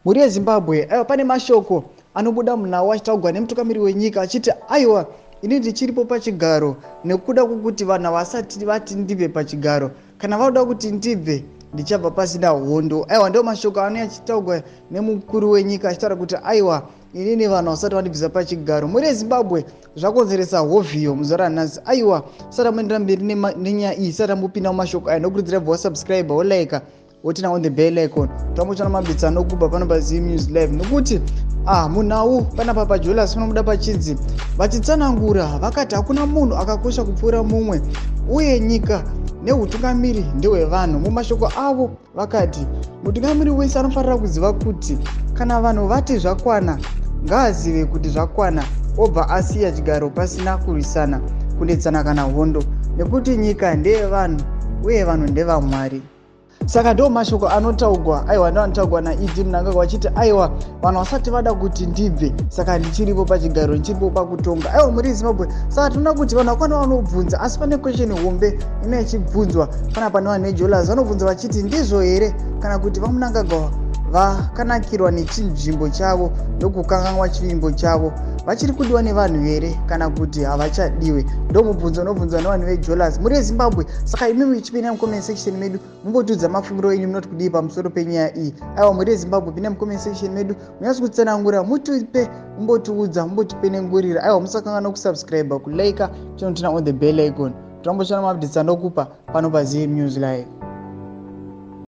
Mhuri yeZimbabwe, aiwa, pane mashoko anobuda munhau achitaurwa nemutungamiri wenyika achiti, aiwa, ini ndichiripo pachigaro nekuda kwokuti vanhu havasati vati ndibve pachigaro. Kana vauda kuti ndibve, ndichabva pasina hondo. Aiwa, ndo mashoko anouya achitaurwa nemukuru wenyika achitaura kuti, aiwa, inini vanhu vasati vandibvisa pachigaro. Mhuri yeZimbabwe, zvakonzeresa hovhiyo muzuva ranhasi. Aiwa, sati amboendera mberi nenyaya iyi, sati ambopinda mumashoko aya, nokurudzira bva wasubscribe, wolike, woturn on the bell icon, tambotsvana mabitsa anokuba pano paZim News Live. Nokuti munhau panapa paJolas panobuda pachinzi vachitsanangura vakati hakuna munhu akakosha kupfuura mumwe, uye nyika neutungamiri ndehwevanhu. Mumashoko avo vakati mutungamiri wese anofanira kuziva kuti kana vanhu vati zvakwana, ngaazive kuti zvakwana, obva asiya chigaro pasina kurwisana, kunetsana kana hondo, nekuti nyika ndeyevanhu uye vanhu ndevamwari. Saka ndo mashoko anotaugwa, aiwa, ndo anotaugwa naED Mnangagwa vachiti, aiwa, vanhu vasati vada kuti ndibve, saka ndichiripo pachigaro, ndichiripo pakutonga. Aiwa, muri Zimbabwe, saka tinoona kuti vanhu vakwana vanobvunza, asi pane question hombe ino ichibvunzwa panapa nevanhu veJolas. Vanobvunza vachiti, ndizvo here kana kuti vaMnangagwa vakanakirwa nechinzvimbo chavo ndokukanganwa chivimbo chavo? Vachiri kudiwa nevanhu here kana kuti havachadiwe? Ndo mubvunzo unobvunzwa nevanhu veJolas, muri yeZimbabwe. Saka imimi ichipinda mucomment section medu, mumbotiudza mafungiro enyu, munoti kudii pamusoro penyaya iyi? Aiwa, muri yeZimbabwe, pinda mucomment section medu, munyatsi kutsanangura, mutipe, mumbotiudza, mumbotipenengurira. Aiwa, musakanganwa kusubscribe, kulike, tinoturn on the bell icon. Tirambotsvana maupdates anokupa pano paZim News Live.